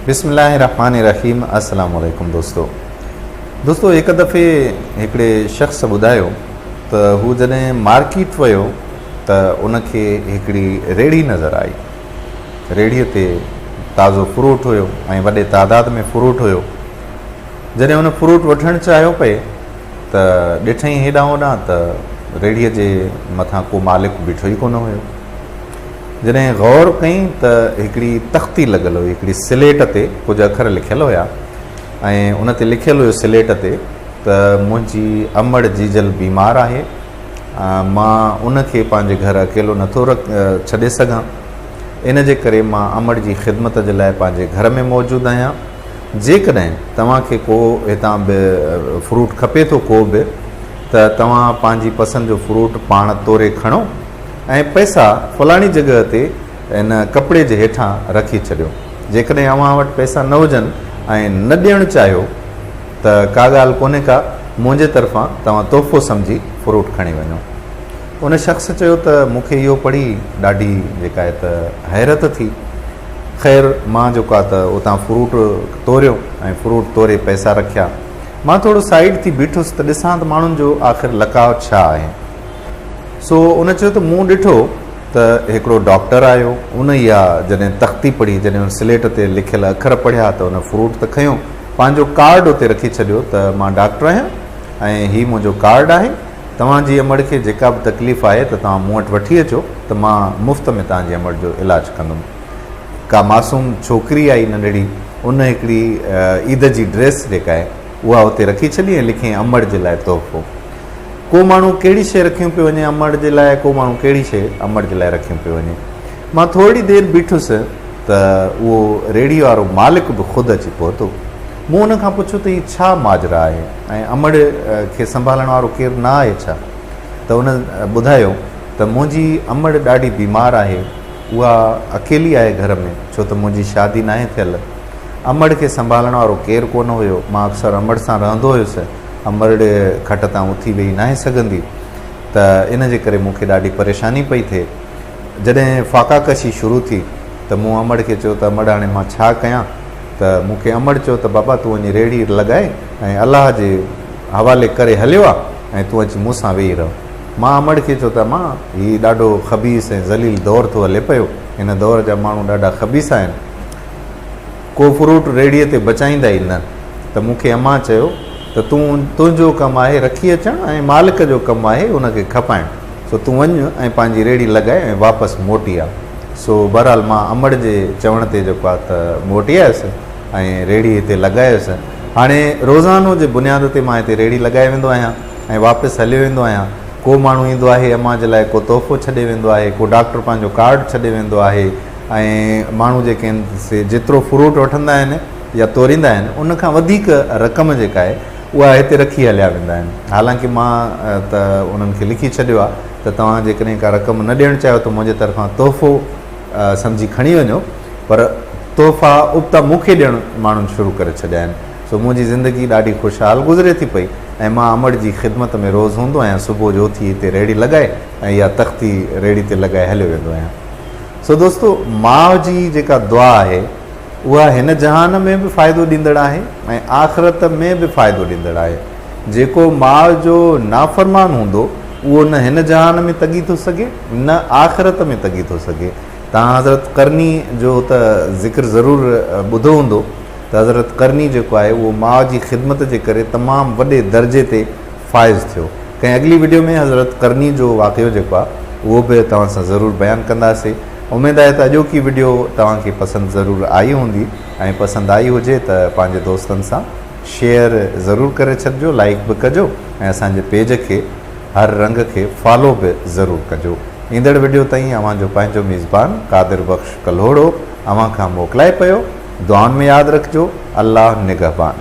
بسم الله الرحمٰن الرحيم السلام عليڪم دوستو دوستو هڪ دفعي هڪڙي شخص ٻڌايو ته هو جڏهن مارڪيٽ ويو ته ان کي هڪڙي ريڙهي نظر آئي ريڙهي تي تازو فروٽ هيو ۽ وڏي تعداد ۾ فروٽ هيو جڏهن هن فروٽ وٺڻ چاهيو پئي ته ڏٺئين هيڏانهن هوڏانهن ته ريڙهي جي مٿان ڪو مالڪ بيٺو ئي ڪونه هيو. جڏهن غور ڪئين ته هڪڙي تختي لڳل هئي، هڪڙي سليٽ تي ڪجهه اکر لکيل هيا ۽ ان تي لکيل هيو سليٽ تي ته منهنجي امڙ جيجل بيمار آهي، مان ان کي پنهنجي گهر اڪيلو نٿو ڇڏي سگهان، ان جي ڪري مان امڙ جي خدمت جي لاء پنهنجي گهر ۾ موجود آهيان. جيڪڏهن توهان کي ڪو هتان به فروٽ کپي ٿو ڪو به ته توهان پنهنجي پسند جو فروٽ پاڻ توري کڻو ۽ پئسا فلاڻي جڳهه تي ان ڪپڙي جي هيٺان رکي ڇڏيو. جيڪڏهن اوهان وٽ پئسا نه هجن ۽ نه ڏيڻ چاهيو ته ڪا ڳالهه ڪونهي ڪا منهنجي طرفان توهان تحفو سمجهي فروٽ کڻي وڃو. ان شخص چيو ته مون کي اهو پڙهي ڏاڍي جيڪا آهي ته حيرت ٿي. خير مان جيڪو آ ته اتان فروٽ توريو ۽ فروٽ توري پئسا رکيا. مان ٿورو سائيڊ ٿي بيٺس ته ڏسان ته ماڻهن جو آخر لقاء ڇا آهي. سو ان چيو ته مون ڏٺو ته هڪڙو ڊاڪٽر آيو، ان اها جڏهن تختي پڙهي، جڏهن ان سليٽ تي لکيل اکر پڙهيا ته ان فروٽ ته کنيو، پنهنجو ڪارڊ اتي رکي ڇڏيو ته مان ڊاڪٽر آهيان ۽ هي منهنجو ڪارڊ آهي، توهان جي امڙ کي جيڪا به تڪليف آهي ته توهان مون وٽ وٺي اچو ته مان مفت ۾ توهان جي امڙ جو علاج ڪندم. ڪا معصوم ڇوڪري آئي ننڍڙي، ان هڪڙي عيد جي ڊريس جيڪا آهي اها اتي رکي ڇڏي ۽ لکيائين امڙ جي لاء تحفو. ڪو ماڻهو ڪهڙي شيء رکيون پيو وڃي امڙ جي لاء، ڪو ماڻهو ڪهڙي شيء امڙ جي لاء رکيون پيو وڃي. مان ٿورڙي دير بيٺس ته اهو ريڙهي وارو مالڪ به خود اچي پهتو. مون ان کان پڇيو ته هي ڇا ماجرا آهي ۽ امڙ کي سنڀالڻ وارو ڪير نه آهي ڇا؟ ته ان ٻڌايو ته منهنجي امڙ ڏاڍي بيمار آهي، اها اڪيلي آهي گهر ۾ ڇو ته منهنجي شادي ناهي ٿيل. امڙ کي سنڀالڻ وارو ڪير ڪونه هيو، مان اڪثر امڙ سان رهندو هيس، امڙ کٽ تان اٿي ويهي ناهي سگهندي ته ان جي ڪري مون کي ڏاڍي پريشاني پئي ٿئي. جڏهن فاقا ڪشي شروع ٿي ته مون امڙ کي چيو ته امڙ هاڻي مان ڇا ڪيان؟ ته مون کي امڙ چيو ته بابا تون وڃي ريڙهي لڳائي ۽ الله جي حوالي ڪري هليو آ ۽ تون اچي مون سان ويهي رهه. مان امڙ کي چيو ته امان هي ڏاڍو خبيث ۽ ذليل دور ٿو هلي پيو، هن دور جا ماڻهو ڏاڍا خبيث آهن، ڪو فروٽ ريڙهي تي بچائيندا ئي نه. ته مون کي امان چيو ته تون تنهنجو ڪم آهي رکي اچڻ ۽ مالڪ جو ڪم آهي ان کي کپائڻ. سو تون وڃ ۽ پنهنجي ريڙهي لڳائي ۽ واپس موٽي آ. سو بهرحال مان امڙ جي چوڻ تي جيڪو آ ته موٽي آيس ۽ ريڙهي هتي لڳايس. هاڻي روزانو جي بنياد تي مان هتي ريڙهي لڳائي ويندو آهيان ۽ واپس هليو ويندو آهيان. ڪو ماڻهو ايندو آهي امان جي لاء ڪو تحفو ڇڏي ويندو آهي، ڪو ڊاڪٽر پنهنجو ڪارڊ ڇڏي ويندو آهي ۽ ماڻهو جيڪي آهن سي جيترو فروٽ وٺندا آهن يا توريندا آهن ان کان وڌيڪ رقم جيڪا آهي اها هتي رکي هليا ويندا آهن. حالانڪه مان ته انهن کي لکي ڇڏيو آهي ته توهان جيڪڏهن ڪا رقم نه ڏيڻ چاهيو ته منهنجي طرفان تحفو سمجهي کڻي وڃو پر تحفا ابتا مون کي ڏيڻ ماڻهن شروع ڪري ڇڏيا آهن. سو منهنجي زندگي ڏاڍي خوشحال گذري ٿي پئي ۽ مان امڙ جي خدمت ۾ روز هوندو آهيان. صبح جو اٿي هتي ريڙهي لڳائي ۽ اها تختي ريڙهي تي لڳائي هليو ويندو آهيان. سو دوستو ماء جي جيڪا دعا آهي اها هن جهان ۾ به فائدو ڏيندڙ آهي ۽ آخرت ۾ به فائدو ڏيندڙ آهي. جيڪو ماء جو نافرمان هوندو اهو نه هن جهان ۾ تڳي ٿو سگهي نه آخرت ۾ تڳي ٿو سگهي. توهان حضرت قرني جو ته ذڪر ضرور ٻڌو هوندو ته حضرت قرني جيڪو آهي اهو ماء جي خدمت جي ڪري تمام وڏي درجي تي فائز ٿيو. ڪنهن اڳلي وڊيو ۾ حضرت قرني جو واقعو جيڪو آهي اهو به توهان سان ضرور بيان ڪنداسي. اميد آهي ته اڄوڪي وڊيو توهان کي پسند ضرور آئي هوندي ۽ پسند آئي هجي ته پنهنجي دوستن سان شيئر ضرور ڪري ڇڏجو لائيڪ به ڪجو ۽ اسان جي پيج کي هر رنگ کي فالو به ضرور ڪجو. ايندڙ وڊيو تائين اوهان جو پنهنجو ميزبان قادر بخش ڪلهوڙو اوهان کان موڪلائي پيو. دعائن ۾ ياد رکجو. الله نگهبان.